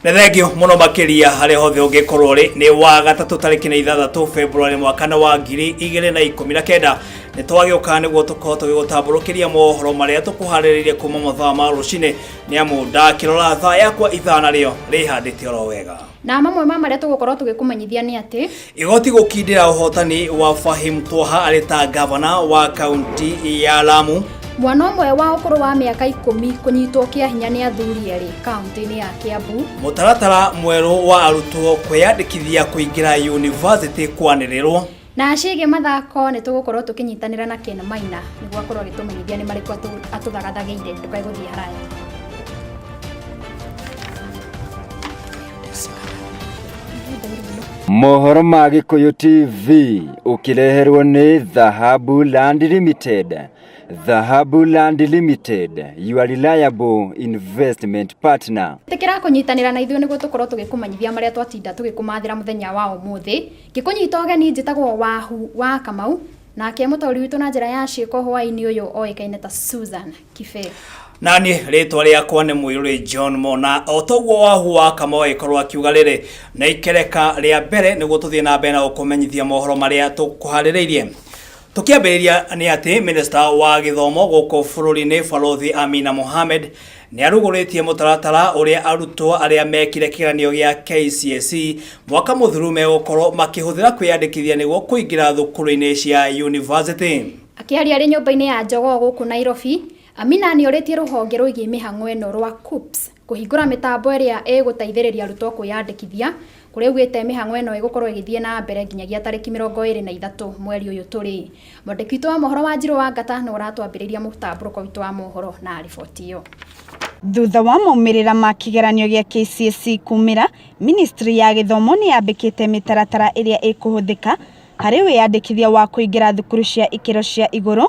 Nĩ thengio mũno makĩria harĩa hothe ũngĩkorwo ũrĩ. Nĩ wa gatatũ tarĩki na 6 February mwaka wa 2019. Nĩ twagĩũka nĩguo tũkorwo tũgĩgũtambũrũkĩria mohoro marĩa tũkũharĩrĩirie kuma mathaa ma rũcinĩ, nĩ amu ndakĩrora thaa yakwa ithaa narĩo rĩhandĩte oro wega. Na mamwe ma marĩa tũgũkorwo tũgĩkũmenyithia nĩ atĩ Igoti gũkindĩra ũhotani wa Fahim Twaha arĩ ta gavana wa kaunti ya Lamu. Mwana ũmwe wa ũkũrũ wa mĩaka 10 kũnyitwo kĩa hinya nĩ athuri erĩ kaunti-inĩ ya Kiambu. Mũtaratara mwerũ wa arutwo kwĩyandĩkithia kũingĩra yunivasĩtĩ kwanĩrĩrwo. Na ciĩgiĩ mathako nĩ tũgũkorwo tũkĩnyitanĩra na Ken Maina nĩguo akorwo agĩtũmenyithia nĩ marĩkũ atũthagathagĩire. Ndũkae gũthiĩ haraya. Mohoro ma Gĩkũyũ TV ũkĩreherwo nĩ Dhahabu Land Limited. Dhahabu Land Limited, your reliable investment partner. Ĩtĩkĩra kũnyitanĩra na ithuĩ nĩguo tũkorwo tũgĩkũmenyithia marĩa twatinda tũgĩkũmathĩra mũthenya wa ũmũthĩ. Ngĩkũnyita ũgeni njĩtagwo Wahu wa Kamau, nake mũtaũri witũ na njĩra ya ciĩko hwaĩ-inĩ ũyũ oĩkaine ta Susan Kibe. Nani rĩtwa rĩakwa nĩ Mũirũrĩ John Mona. O toguo Wahu wa Kamau agĩkorwo akiuga rĩrĩ na ikereka rĩa mbere nĩguo tũthiĩ na mbere na gũkũmenyithia mohoro marĩa tũkũharĩrĩirie. Tũkĩambĩrĩria nĩ atĩ minista wa gĩthomo gũkũ bũrũri-inĩ Balothi Amina Mohamed nĩ arugũrĩtie mũtaratara ũrĩa arutwo arĩa mekire kĩgeranio gĩa KCSE mwaka mũthiru megũkorwo makĩhũthĩra kwĩyandĩkithia nĩguo kũingĩra thukuru-inĩ cia university. Akĩaria arĩ nyũmba-inĩ ya Jogoo gũkũ Nairobi, Amina nĩ orĩtie rũhonge rwĩgiĩ mĩhang'o ĩno rwa KUCCPS kũhingũra mĩtambo ĩrĩa ĩgũteithĩrĩria arutwo kwĩyandĩkithia, kũrĩa augĩte mĩhang'o ĩno ĩgũkorwo ĩgĩthiĩ na mbere nginyagia tarĩki 23 mweri ũyũ tũrĩ. Mwandĩki witũ wa mohoro wa Njirũ wa Ngata nĩwe ũratwambĩrĩria mũtambũrũko witũ wa mohoro na riboti ĩyo. Thutha wa maumĩrĩra ma kĩgeranio gĩa KCSE kumĩra, Ministry ya gĩthomo nĩ yambĩkĩte mĩtaratara ĩrĩa ĩkũhũthĩka harĩ wĩyandĩkithia wa kũingĩra thukuru cia ikĩro cia igũrũ.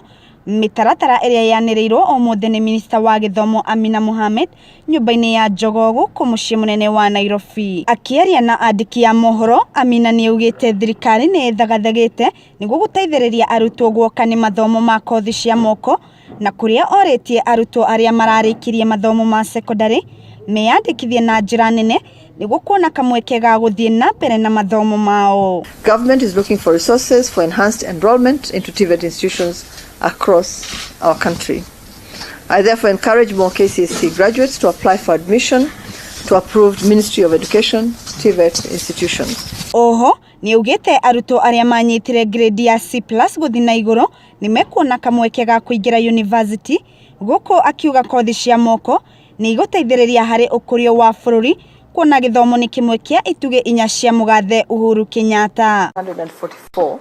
Mĩtaratara ĩrĩa yanĩrĩirwo ũmũthĩ nĩ minista wa gĩthomo Amina Mohamed nyũmba-inĩ ya Jogoo gũkũ mũciĩ mũnene wa Nairobi. Akĩaria na andĩki a mohoro, Amina nĩ augĩte thirikari nĩ ĩthagathagĩte nĩguo gũteithĩrĩria arutwo guoka nĩ mathomo ma kothi cia moko, na kũrĩa orĩtie arutwo arĩa mararĩkirie mathomo ma cekondarĩ meyandĩkithie na njĩra nene nĩguo kuona kamweke ga gũthiĩ na mbere na mathomo mao. Government is looking for resources for enhanced enrollment into TVET institutions across our country. I therefore encourage more KCSE graduates to apply for admission to approved Ministry of Education TVET institutions. Oho nĩ augĩte arutwo arĩa manyitire grade ya C+ gũthiĩ na igũrũ nĩ mekuona kamweke ga kũingĩra university, gũkũ akiuga kothi cia moko nĩ igũteithĩrĩria harĩ ũkũrio wa bũrũri, kuona gĩthomo nĩ kĩmwe kĩa itugĩ inya cia mũgathe Uhuru Kenyatta. 144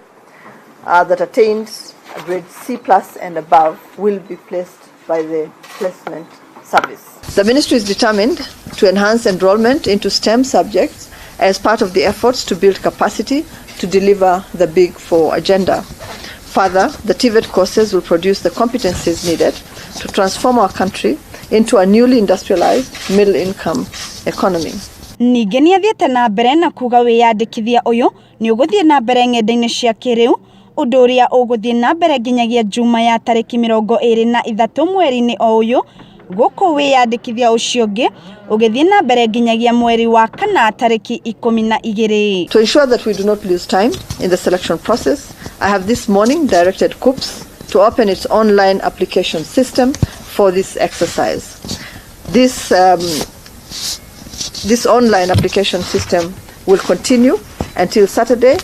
that attained a grade C plus and above will be placed by the placement service. The ministry is determined to enhance enrollment into STEM subjects as part of the efforts to build capacity to deliver the Big Four agenda. Further, the TVET courses will produce the competencies needed to transform our country into a newly industrialized middle-income economy. Ningĩ nĩ athiĩte na mbere na kuga wĩyandĩkithia ũyũ nĩ ũgũthiĩ na mbere ng'enda-inĩ cia kĩrĩu, ũndũ ũrĩa ũgũthiĩ na mbere nginyagia Juma ya tarĩki 23 mweri-inĩ o ũyũ, gũkũ wĩyandĩkithia ũcio ũngĩ ũgĩthiĩ na mbere nginyagia mweri wa kana tarĩki 12. To ensure that we do not lose time in the selection process, I have this morning directed KUCCPS to open its online application system for this exercise. This online application system will continue until Saturday,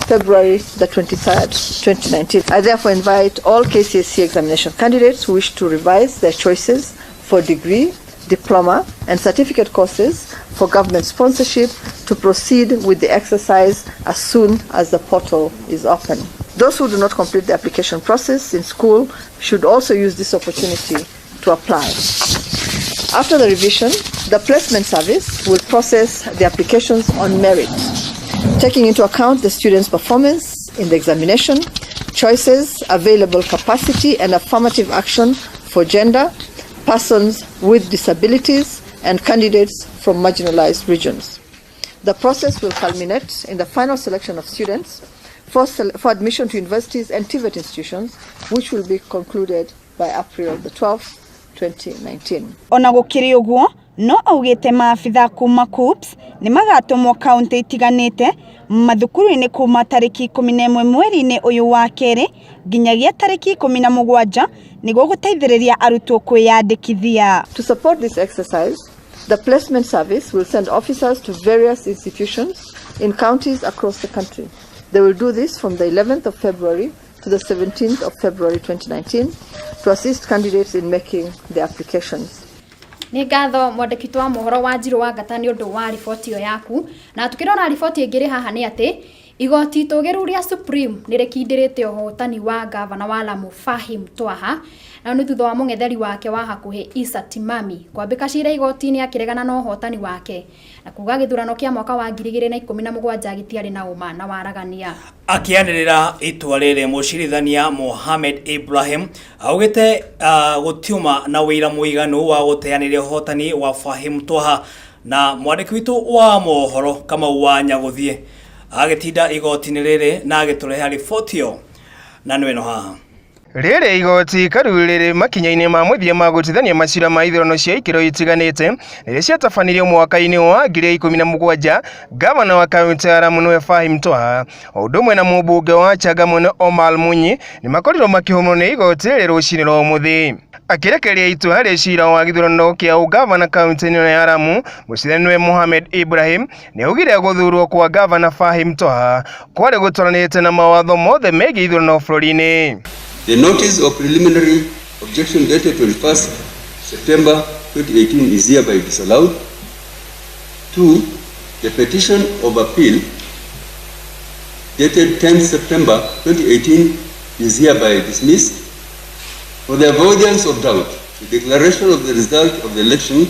February the 23rd, 2019. I therefore invite all KCSE examination candidates who wish to revise their choices for degree, diploma, and certificate courses for government sponsorship to proceed with the exercise as soon as the portal is open. Those who do not complete the application process in school should also use this opportunity to apply. After the revision, the placement service will process the applications on merit, taking into account the student's performance in the examination, choices, available capacity, and affirmative action for gender, persons with disabilities, and candidates from marginalized regions. The process will culminate in the final selection of students for admission to universities and TVET institutions, which will be concluded by April the 12th, 2019. Ona gũkĩrĩ ũguo, No augĩte maabitha kuma KUCCPS nĩ magatũmwo kaunti itiganĩte mathukuru-inĩ kuma tarĩki 11 mweri-inĩ ũyũ wa kerĩ nginyagia tarĩki 17 nĩguo gũteithĩrĩria arutwo kwĩyandĩkithia. To support this exercise, the placement service will send officers to various institutions in counties across the country. They will do this from the 11th of February to the 17th of February 2019 to assist candidates in making their applications. Nĩ ngatho mwandĩki wa mohoro wa Njirũ wa Ngata nĩ ũndũ wa riboti ĩyo yaku. Na tukĩrora riboti ĩngĩ ĩrĩ haha nĩ atĩ igoti itũgĩru rĩa Supreme nĩ rĩkindĩrĩte ũhotani wa gavana wa Lamu Fahim Twaha, na nĩ thutha wa mũng'etheri wake wa hakuhĩ Issa Timami kwambĩka cira igoti-inĩ akĩregana na ũhotani wake na kuga gĩthurano kĩa mwaka wa 2017 gĩtiarĩ na ũma na waragania. Akĩanĩrĩra itua rĩrĩ, mũcirithania Mohamed Ibrahim augĩte gũtiuma na wĩira mũiganu wa gũteanĩria ũhotani wa Fahim Twaha. Na mwandĩki witũ wa mohoro Kamau wa Nyagũthiĩ agĩtinda igoti-inĩ rĩrĩ na agĩtũrehe riboti ĩyo, na nĩ ĩno haha. Rĩrĩ igoti karu rĩrĩ makinya-inĩ ma mũthia ma gũtuithania macira ma ithurano cia ikĩro itiganĩte rĩrĩa ciatabanirio mwaka-inĩ wa 2017. Gavana wa kaunti ya Lamu nĩwe Fahim Twaha o ũndũ ũmwe na mũmbunge wa Changamwe Omar Munyi nĩ makorirwo makĩhũmwo nĩ igoti rĩrĩ rũcinĩ rwa ũmũthĩ. Akĩrekereria itua harĩ cira wa gĩthurano kĩa ũgavana kaunti-inĩ ĩno ya Lamu, mũcirithania nĩwe Mohamed Ibrahim nĩ augire gũthurwo kwa gavana Fahim Twaha kwarĩ gũtwaranĩte na mawatho mothe megiĩ ithurano bũrũri-inĩ. The notice of preliminary objection dated 21st September 2018 is hereby disallowed. 2. The petition of appeal dated 10th September 2018 is hereby dismissed. For the avoidance of doubt, the declaration of the result of the election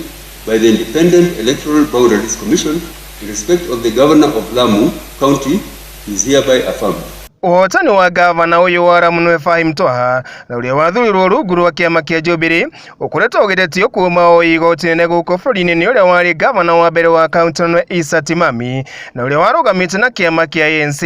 by the Independent Electoral Boundaries Commission in respect of the Governor of Lamu County is hereby affirmed. Ũhotani wa gavana ũyũ wa Lamu nĩwe Fahim Twaha na ũrĩa wathurirwo rungu rwa kĩama kĩa Jubilee ũkoretwo ũgĩtetio kuma o igoti nene gũkũ bũrũri-inĩ nĩ ũrĩa warĩ gavana wa mbere wa kaunti nĩwe Issa Timami na ũrĩa warũgamĩte na kĩama kĩa ANC.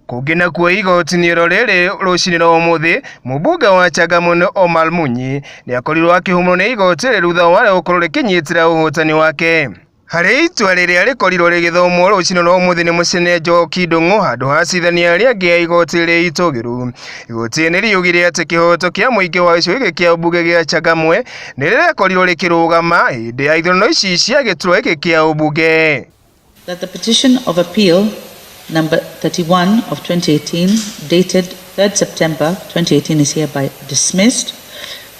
Kũngĩ nakuo igoti-inĩ oro rĩrĩ rũcinĩ rwa ũmũthĩ, mũmbunge wa Changamwe Omar Munyi nĩ akorirwo akĩhũmwo nĩ igoti rĩrĩ thutha wa gũkorwo rĩkĩnyitĩra ũhotani wake. Harĩ itua rĩrĩa rĩkorirwo rĩgĩthomwo rũcinĩ rwa ũmũthĩ nĩ mũcene Njoki Ndung'u handũ ha acirithania arĩa angĩ a igoti rĩrĩ itũgĩru. Igoti nĩ riugire atĩ kĩhoto kĩa mũingĩ wa gĩcigo gĩkĩ kĩa ũmbunge gĩa Changamwe nĩ rĩrekorirwo rĩkĩrũgama hĩndĩ ya ithurano ici cia gĩturwa gĩkĩ kĩa ũmbunge. That the petition of appeal number 31 of 2018 dated 3rd September 2018 is hereby dismissed.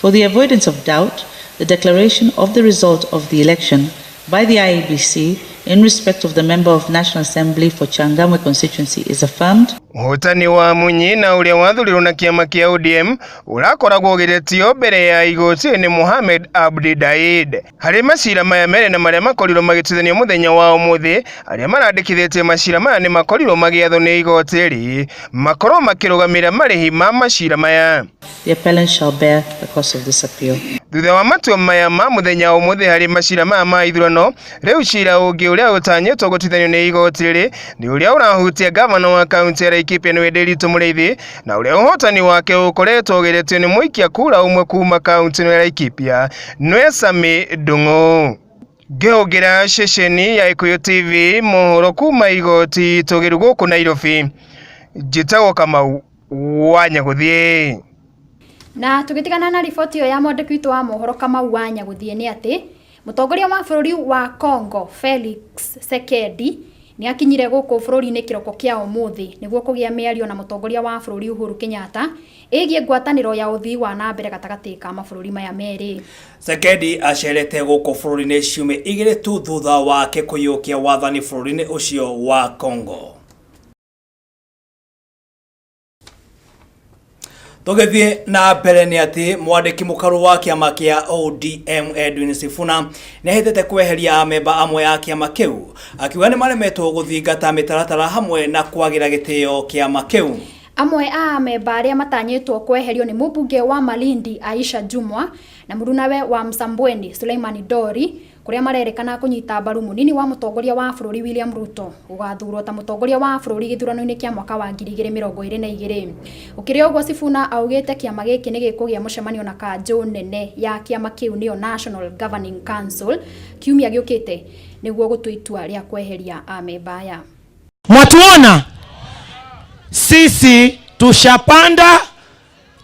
For the avoidance of doubt, the declaration of the result of the election by the IEBC in respect of the member of National Assembly for Changamwe constituency is affirmed. Ũhotani wa Munyi na ũrĩa wathurirwo na kĩama kĩa ODM ũrakoragwo ũgĩtetio mbere ya igoti nĩ Mohamed Abdi Daid. Harĩ macira maya merĩ na marĩa makorirwo magĩtuithanio mũthenya wa ũmũthĩ, arĩa marandĩkithĩtie macira maya nĩ makorirwo magĩathwo nĩ igoti rĩrĩ makorwo makĩrũgamĩrĩra marĩhi ma macira maya. The appellant shall bear the cost of this appeal. Thutha wa matua maya ma mũthenya wa ũmũthĩ harĩ macira maya ma ithurano, rĩu cira ũngĩ ũrĩa ũtanyĩtwo gũtuithanio nĩ igoti rĩrĩ nĩ ũrĩa ũrahutia gavana wa kaunti ya Laikipia nĩwe Ndiritu Mũrĩithi na ũrĩa ũhotani wake ũkoretwo ũgeretio nĩ mũikia kura ũmwe kuma kaunti ĩno ya Laikipia nĩwe Sami Ndung'u. Ngĩhũngĩra ceceni ya Gĩkũyũ TV mohoro kuma igoti itũgĩru gũkũ Nairobi, njĩtagwo Kamau wa Nyagũthiĩ. Na tũgĩtigana na riboti ĩyo ya mwandĩki witũ wa mohoro Kamau wa Nyagũthiĩ nĩ atĩ mũtongoria wa bũrũri wa Congo Felix Tshisekedi nĩ akinyire gũkũ bũrũri-inĩ kĩroko kĩa ũmũthĩ nĩguo kũgĩa mĩario na mũtongoria wa bũrũri Uhuru Kenyatta ĩgiĩ ngwatanĩro ya ũthii wa na mbere gatagatĩ ka mabũrũri maya merĩ. Tshisekedi acerete gũkũ bũrũri-inĩ ciumia igĩrĩ tu thutha wake kũiyũkia wathani bũrũri-inĩ ũcio wa Congo. Tũgĩthiĩ na mbere nĩ atĩ mwandĩki mũkaru wa kĩama kĩa ODM Edwin Sifuna nĩ ahĩtĩte kweheria amemba amwe a kĩama kĩu akiuga nĩ maremetwo gũthingata mĩtaratara hamwe na kwagĩra gĩtĩo kĩama kĩu. Amwe a amemba arĩa matanyĩtwo kweherio nĩ mũmbunge wa Malindi Aisha Jumwa na mũrunawe wa Msambweni Suleiman Dori. Kũrĩa marerĩkana kũnyita mbaru mũnini wa mũtongoria wa bũrũri William Ruto gũgathurwo ta mũtongoria wa bũrũri gĩthurano-inĩ kĩa mwaka wa 2022. Gũkĩrĩ ũguo Sifuna augĩte kĩama gĩkĩ nĩ gĩkũgĩa mũcemanio na kanjũ nene ya kĩama kĩu nĩyo National Governing Council kiumia gĩũkĩte nĩguo gũtua itua rĩa kweheria amemba aya. Mwatuona sisi tushapanda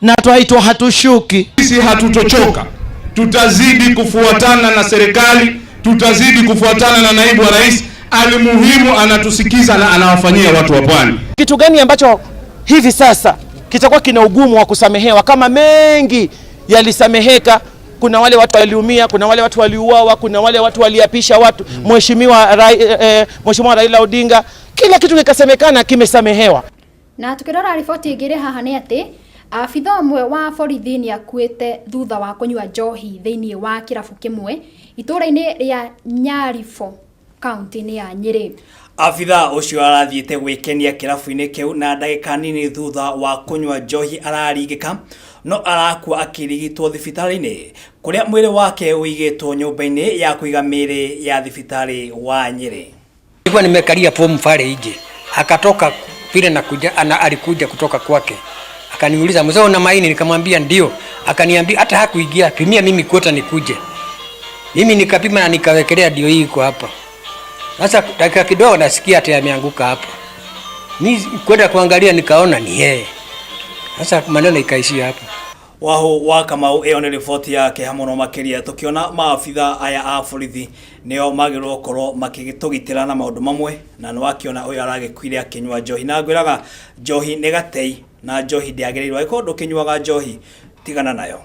na twaitwa hatushuki. Sisi hatutochoka, tutazidi kufuatana na serikali, tutazidi kufuatana na naibu wa rais. Alimuhimu anatusikiza na anawafanyia watu wa Pwani. Kitu gani ambacho hivi sasa kitakuwa kina ugumu wa kusamehewa kama mengi yalisameheka? Kuna wale watu waliumia, kuna wale watu waliuawa, kuna wale watu waliapisha watu Mheshimiwa Raila Odinga, kila kitu kikasemekana kimesamehewa. Na tukirora riboti ĩngĩ haha nĩ atĩ abitha ũmwe wa borithi nĩ akuĩte thutha wa kũnyua njohi thĩinĩ wa kĩrabu kĩmwe itũũra-inĩ rĩa Nyaribo kaunti-inĩ ya Nyĩrĩ. Abitha ũcio arathiĩte gwĩkenia kĩrabu-inĩ kĩu na ndagĩka nini thutha wa kũnyua njohi araringĩka no arakua akĩrigitwo thibitarĩ-inĩ kũrĩa mwĩrĩ wake ũigĩtwo nyũmba-inĩ ya kũiga mĩĩrĩ ya thibitarĩ wa Nyĩrĩ. Nilikuwa nimekalia fomu pale nje, akatoka vile na kuja, ana alikuja kutoka kwake akaniuliza, mzee una maini? Nikamwambia ndio. Akaniambia hata hakuingia, pimia mimi kuota nikuje. Mimi nikapima na nikawekelea, ndio hii iko hapa. Sasa dakika kidogo nasikia ati ameanguka hapa. Mimi kwenda kuangalia nikaona ni yeye. Sasa maneno ikaishia hapa. Wahu wa Kamau, ĩyo nĩ riboti yake hamwe makĩria tũkĩona maabitha aya a borithi nĩo magĩrĩirwo gũkorwo makĩtũgitĩra na maũndũ mamwe, na nĩ wakĩona ũyũ aragĩkuire akĩnyua njohi, na ngwĩraga njohi nĩ gatei na njohi ndĩagĩrĩirwo. Angĩkorwo ndũkĩnyuaga njohi, tigana nayo.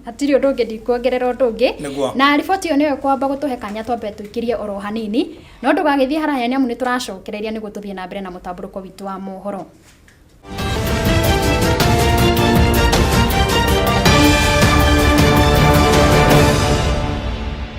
Hatirĩ ũndũ ũngĩ, ndikuongerera ũndũ ũngĩ. Nĩguo. Na riboti ĩyo nĩyo ĩkwamba gũtũhe kanya twambe tũikĩrie oro hanini, no ndũgagĩthiĩ haraya nĩ amu nĩ tũracokereria nĩguo tũthiĩ na mbere na mũtambũrũko witũ wa mohoro.